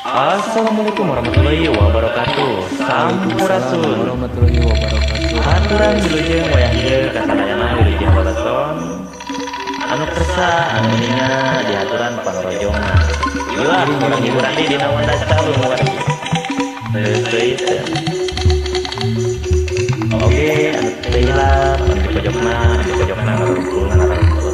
Assalamualaikum warahmatullahi wabarakatuh. Sampurasun warahmatullahi wabarakatuh. Aturan wilujeng wayah ieu kasadayana wilujeng babason anu kersa anu ninga diaturan pangrojongna. Ieu urang hiburan di dina wanda calung wargi. Teu. Oke, anu teu hilap, anu di pojokna, ngarumpul ngarumpul.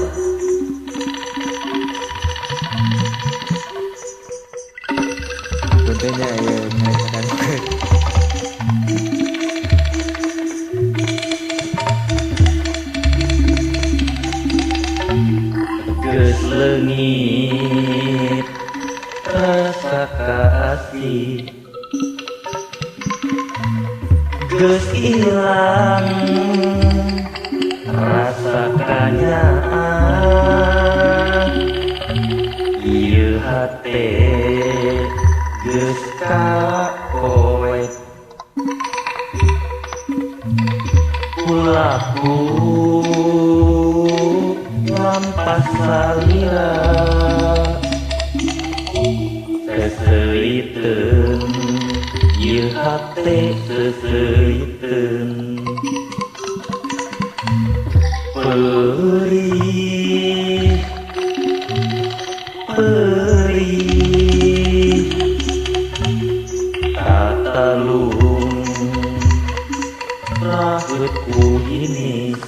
Tentunya ya mereka kan. Geus leungit rasa kasih, geus ilang rasa kanyaah, ieu hate geus kakoet ulaku lampas salira seseiteun ieu hate seseiteun perih perih katalung raheut ku hinis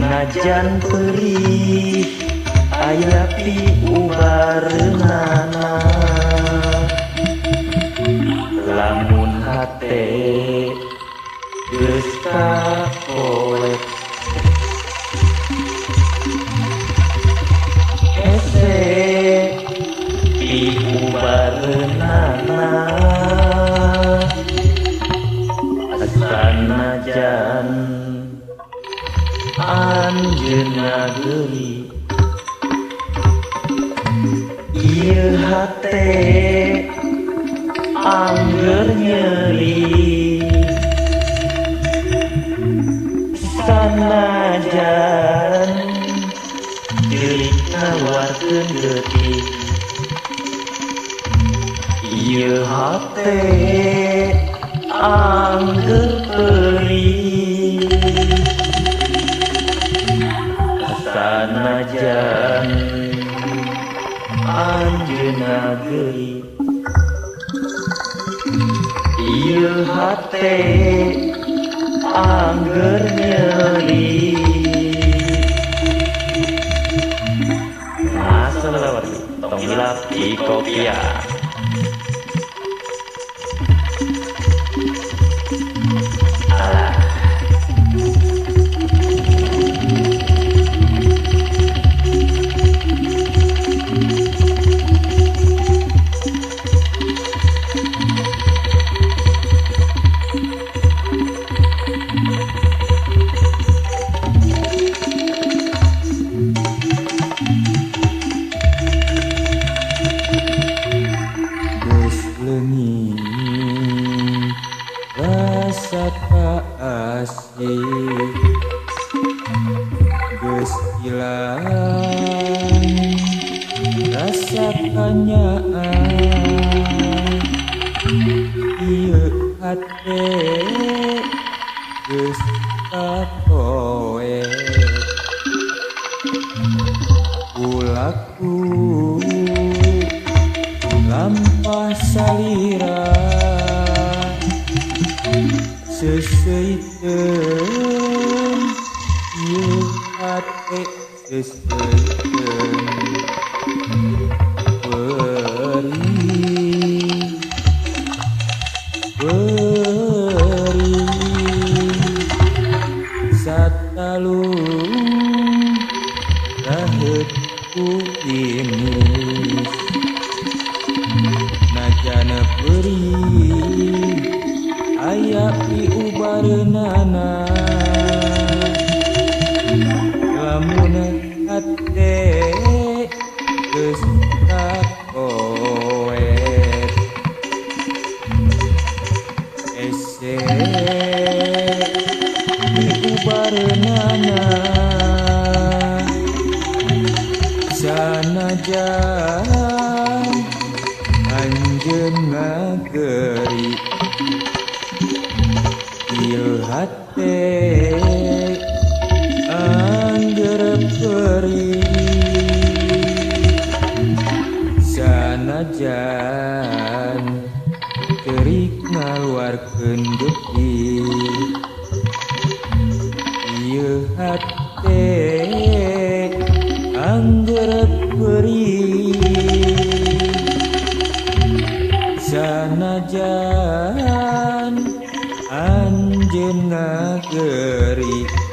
najan perih aya piubareunana lamun hate geus kakoet hese piubareunana sanajan anjeunna geuli ieu hate angger nyeri sanajan ceurik ngaluarkeun getih ieu hate angger perih sanajan anjeunna geuli ieu hate angger nyeri. Masalah tong hilap di kopiah. Alah. Geus leungit rasa kasih, geus ilang rasa kanyaah, ieu hate geus kakoet ulaku lampah salira seseiteun ieu hate seseiteun perih perih satalung raheut ku inis najana perih aya piubareunana lamun hate geus kakoet ese piubareunana sanajan anjeun ngageri ieu hate angger perih sanajan terik ngaluarkeun getih ieu hate angger perih sanajan anjeun ngageri.